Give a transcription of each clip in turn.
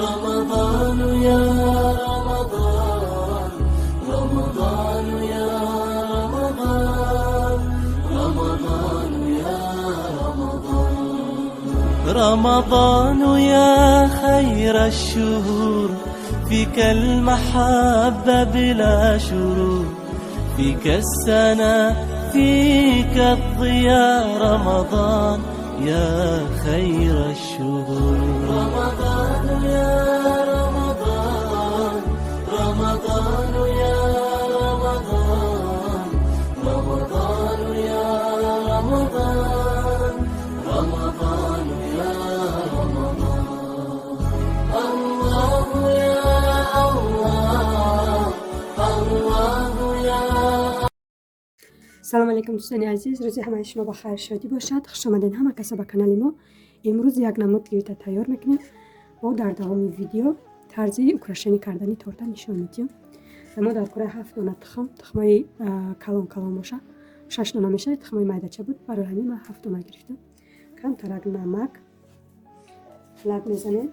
رمضان يا رمضان، رمضان يا رمضان، رمضان يا رمضان. رمضان يا خير الشهور، فيك المحبة بلا شرور، فيك السنة فيك الضياء، رمضان يا خير الشهور. رمضان يا رمضان، رمضان يا رمضان، رمضان يا رمضان، رمضان يا رمضان. الله يا الله، الله يا Салом алейкум, дӯстони азиз, рӯзи ҳамаи шумо ба хайр, шодӣ бошад. Хуш омадед ҳама каса ба канали мо. Имрӯз як намуд плита тайёр мекунем. Мо дар давоми видео тарзи украшение кардани торта нишон медиҳем. Мо дар кораи ҳафт дона тухм, тухмои калон калон боша, шаш дона мешавад, тухмои майдача буд, барои ҳамин ман ҳафт дона гирифтам. Камтарак намак лаб мезанем.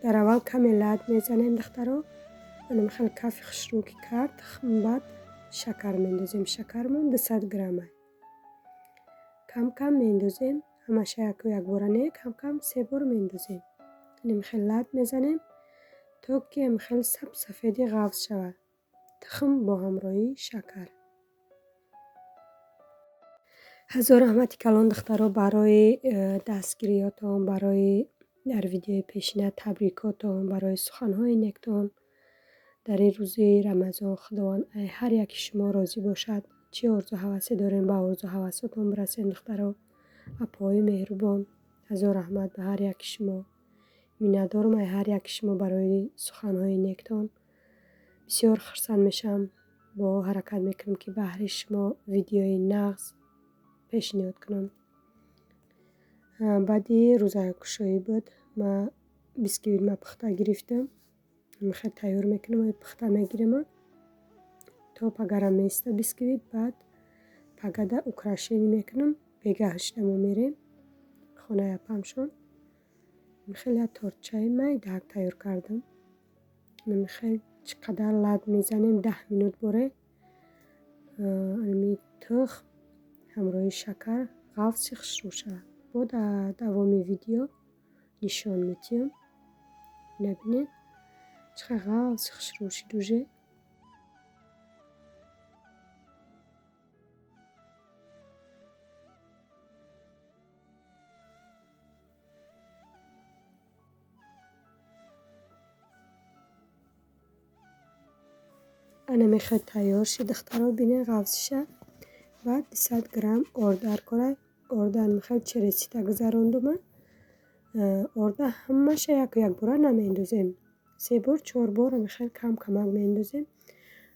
Дар аввал каме лад мезанем, духтаро, анам хел кафи хушрӯ ки кард, баъд шакар мендозем. Шакармон 200 грамма. Кам кам мендозем, ҳамаша яку якбора не, кам кам се бор мендозем. Анам хел лад мезанем, то ки ам хел саб сафеди ғафз шавад тухм бо ҳамроҳии шакар. Ҳазор раҳмати калон, духтаро, барои дастгириётон, барои дар видеои пешина табрикотон, барои суханҳои нектон. Дар ин рӯзи Рамазон Худованд ҳар яки шумо розӣ бошад. Чӣ орзу ҳавасе дорем, ба орзу ҳавасотон бирасем, духтаро, апои меҳрубон. Ҳазор раҳмат ба ҳар яки шумо. Миннатдорам ай ҳар яки шумо барои суханҳои нектон. Бисёр хурсанд мешавам, бо ҳаракат мекунам, ки баҳри шумо видеои нағз пешниҳод кунам. Баъди рӯзакушоӣ буд, ма бисквит ма пухта гирифтам. Мехел тайёр мекунам, пухта мегирам, то пагара места бисквит, баъд пагада украшение мекунам. Бегаҳашда мо мерем хонаи апамшон. Мехел як тортчаи майдаак тайёр кардам. Мехел чӣ қадар лад мезанем, 10 минут боре ами тухм ҳамроҳи шакар ғафзи хушрӯ шавад. Бо дар давоми видео нишон медиҳам. Набинед, чӣ қадар ғафзи хушрӯ шид уже. Ана мехел тайёр шид, духтаро, бинед ғафзиша. Баъд 200 грамм орд дар корай. Ордан мехел через сито гузарондума. Орда ҳамаша яку якбора намеандозем. Се бор, чор бор мехел кам камак меандозем.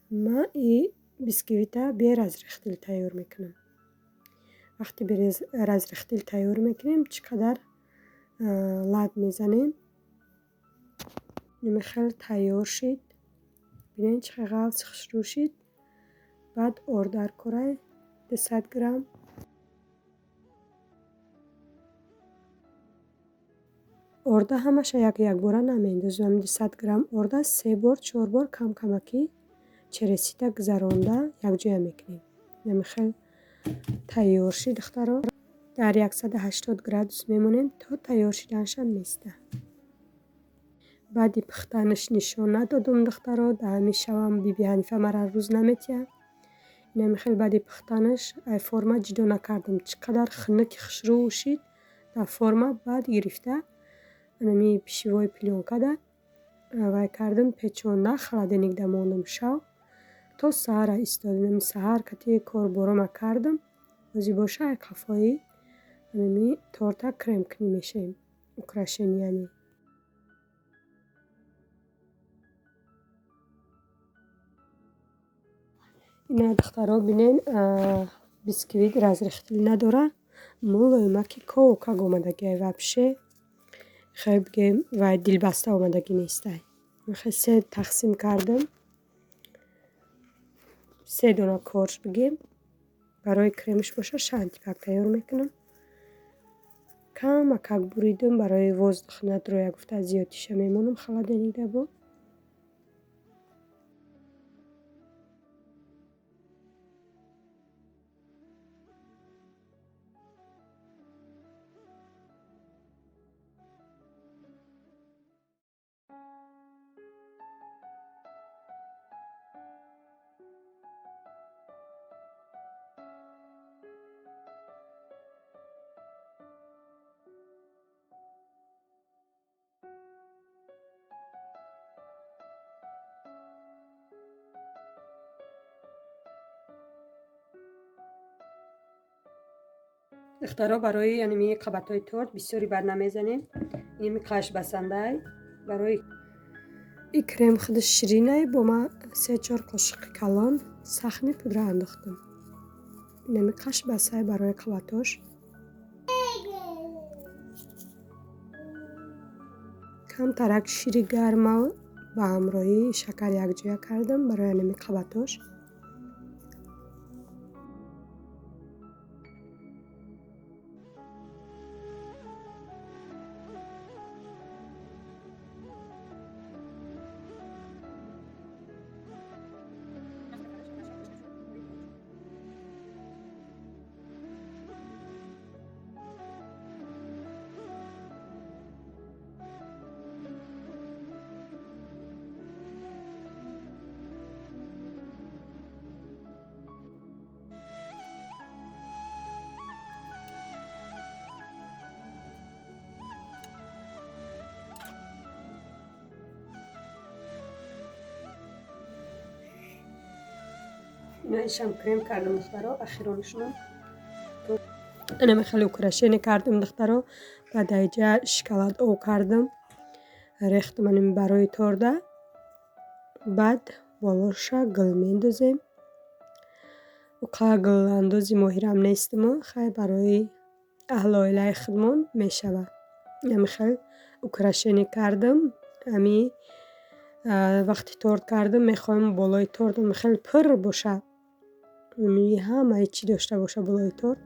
Ма и бисквита бе разрыхлитель тайёр мекунам. Вақте бе разрыхлитель тайёр мекунем, чӣ қадар лад мезанем. Мехел тайёр шид. Бинед, чӣ қадар ғафзи хушрӯ шид. Баъд орд дар корай 200 грамм. Орда ҳамаша яку якбора намеандозем. 200 грамм орда се бор, чор бор кам камакӣ через сито гузаронда якҷоя мекунем. Намихел тайёр шид, духтаро. Дар 180 градус мемонем, то тайёр шиданашам места. Баъди пухтанаш нишон надодум, духтаро, дар ҳамин шавам Биби Ҳанифа мара рӯз наметиҳад. Инамихел баъди пухтанаш ай форма ҷудо накардам. Чӣ қадар хунуки хушрӯ шид дар форма, баъд гирифта анами пищевой плёнкада вай кардам, печонда, холодильникда мондам шав. То саҳара истодем. Ами саҳар кати корборома кардам. Ози боша ай қафои анами торта крем кунӣ мешавем. Украшение яъне. Ина, духтаро, бинен, Бисквит разрыхитель надора. Мулоимаки ковкак омадагиай вообще. Хеле бигем вай дилбаста омадагӣ нестай. Хеле се тақсим кардам. Се дона корж бигем. Барои кремш боша шантипак тайёр мекунам. Камакак буридам барои воздух надроя гуфта зиёдтиша мемонам холодильникда бо. Духтаро барои яними қабатҳои торт бисёри бад намезанем. Иними қаш басандай. Барои и крем худаш ширинай, бо ма 3-4 қошиқи калон сахни пудра андохтам. Инами қаш басай барои қабатош. Камтарак шири гарма ба ҳамроҳии шакар якҷоя кардам барои яними қабатош. Инаишам крем кардам духтаро, ахиронашонам. Инаме хеле украшение кардам духтаро. Баъд айҷа шоколад об кардам. Рехтам аним барои торда. Баъд болоша гул мендозем. Уқа гуландози моҳирам нестимо, хай барои аҳли оилаи худмон мешавад. Инаме хел украшение кардам. Ами вақти торт кардам, мехоҳам болои тортам хеле пур бошад. Ҳамаи чӣ дошта боша болои торт.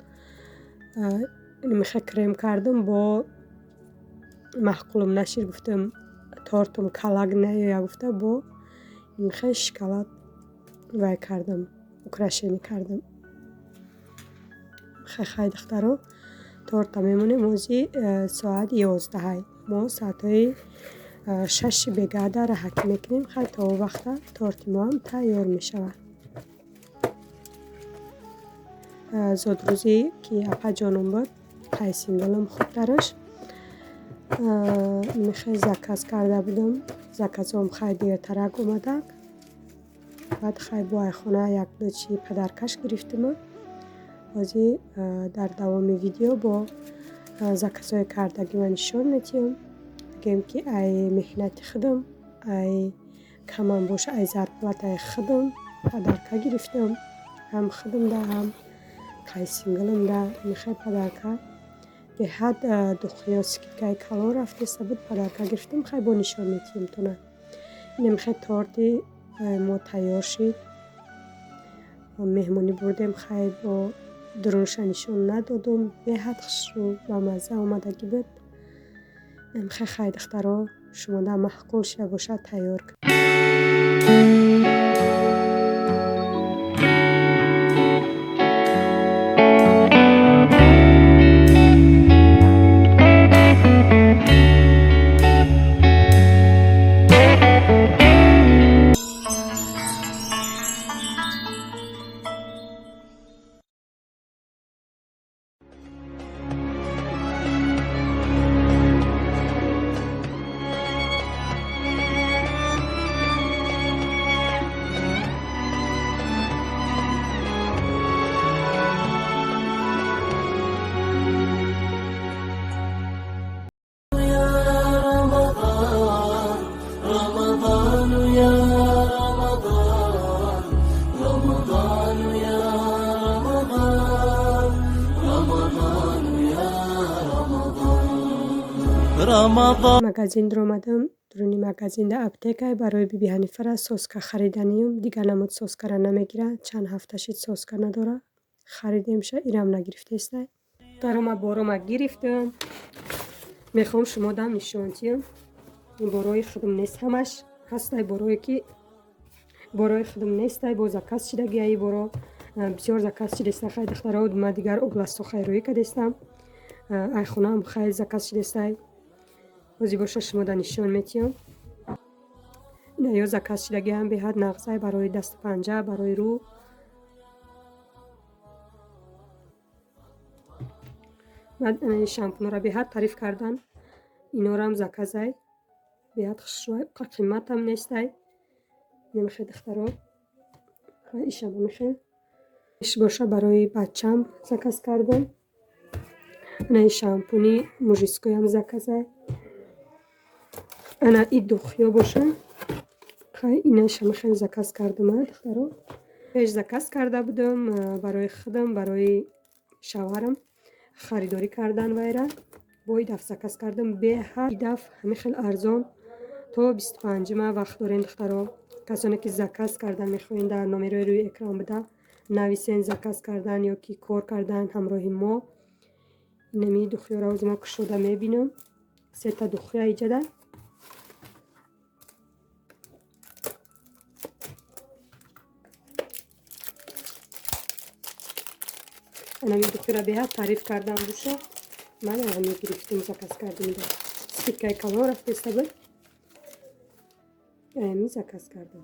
Мехе крем кардам, бо маъқулам нашид, гуфтам тортам калак наёя гуфта, бо мехе шоколад вай кардам, украшение кардам. Хай духтаро, торта мемонем ози соат 11. Мо соатҳои 6 бегада раҳатӣ мекунем. Хай то он вақта торти мо ҳам тайёр мешавад. Зодрӯзе ки апаҷонам буд, қайсингилам хубтараш. Мехе заказ карда будам. Заказом хай дертарак омадак. Баъд хай бо айхона як ду чи падаркаш гирифтам. Ҳозир дар давоми видео бо заказҳои кардагӣ ман нишон медиҳам. Бигем ки ай меҳнати худам, ай камам боша, ай зарплатаи худам падарка гирифтам. Ҳам худамда, ҳам қайсингилимда мехе падарка. Беҳад духиё скидкаи калон рафтеста буд, падарка гирифтам, хай бо нишон медиҳем тона. Ина мехе торти мо тайёр шид. Меҳмонӣ бурдем, хай бо дурунша нишон надодум. Беҳад хушрӯ ба мазза омадагӣ буд. Мехе хай духтаро, шумода маъқул шуда бошад тайёр кунед. Рамазон. Магазин омадам, дуруни магазинда аптекай барои биби Ҳанифара соска хариданиюм. Дигар намуд соскара намегира, чанд ҳафта шид соска надора. Харидемша, ирам нагирифтестай. Дарома борома гирифтам. Мехоҳам шумо дам нишон диҳам. Борои худам нест ҳамаш. Ҳастай борое ки борои худам нестай, бо заказ шидагиаи боро. Бисёр заказ шидеста хай духтаро, ма дигар областҳо хайрӯӣ кадестам. Ай хонаам хай заказ шидестай. Ҳозир боша шумо да нишон метиҳам. Ина ё заказ шидагиам беҳад нағзай барои дасту панҷа, барои рӯ. Баъд ин шампунро беҳад тариф кардан. Инорам заказай. Беҳад хушрӯй, қиматам нестай. Намехе духтаро. Ишам мехе. Иш боша барои бачам заказ кардам. Ана ин шампуни мужискоям заказай. Ана и духё боша. Хай инашам хеле заказ кардам, духтаро. Пеш заказ карда будам барои худам, барои шавҳарам харидорӣ кардан вайра. Бо и даф заказ кардам. Беҳад и даф ҳамин хел арзон. То 25-ма вақт дорем, духтаро. Касоне ки заказ кардан мехоҳем, дар номерои рӯи экран буда нависен заказ кардан ё ки кор кардан ҳамроҳи мо. Инами духёро ҳозир ма кушода мебинам. Сета духя иҷада. Анами духёро беҳад таъриф кардан буша. Ман ҳами гирифтем, заказ кардем. Скидкаи калон рафтеста буд. Ами заказ кардам.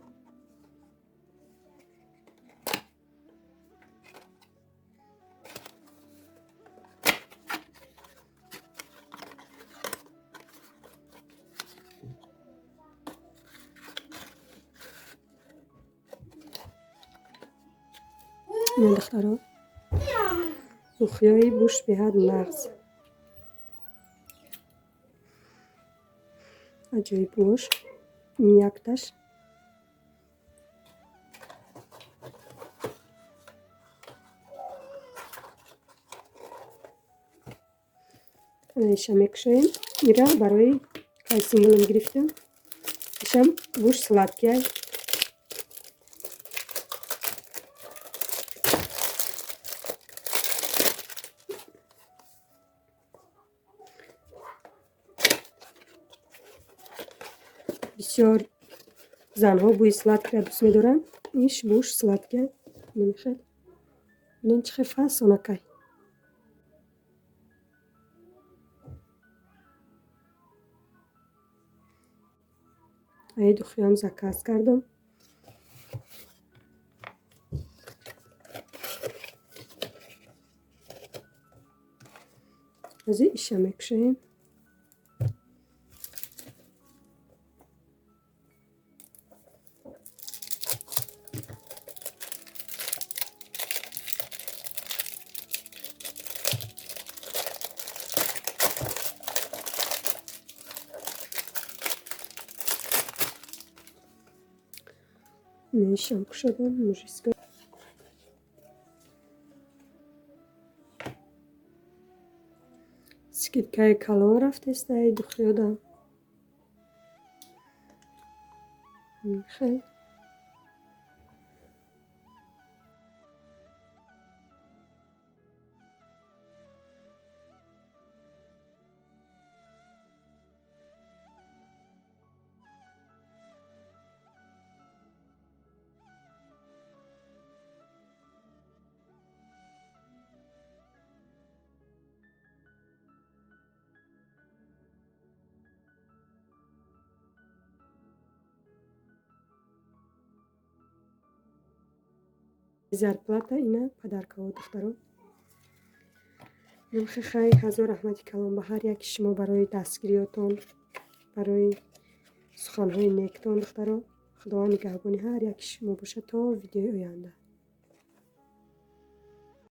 Ина духтаро, духёи буш беҳад нағз. Аҷоиб буш. Ин якташ. Иша мекушоем. Ира барои қайсингилам гирифтам. Ишам буш сладкий. Бисёр занҳо бӯи сладкиро дӯст медоранд. Иш буш сладкия намехел. Бинен чӣ хел фасонакай. Ай духиам заказ кардам. Ҳозир иша мекушоем. Ишам кушодам мужиско. Скидкаи калон рафтестай духёдам. Хел. Зарплата ина подаркаҳо, духтаро. Хай, ҳазор раҳмати калон ба ҳар яки шумо барои дастгириётон, барои суханҳои нектон, духтаро. Худованд нигаҳбони ҳар яки шумо бошад то видеои оянда.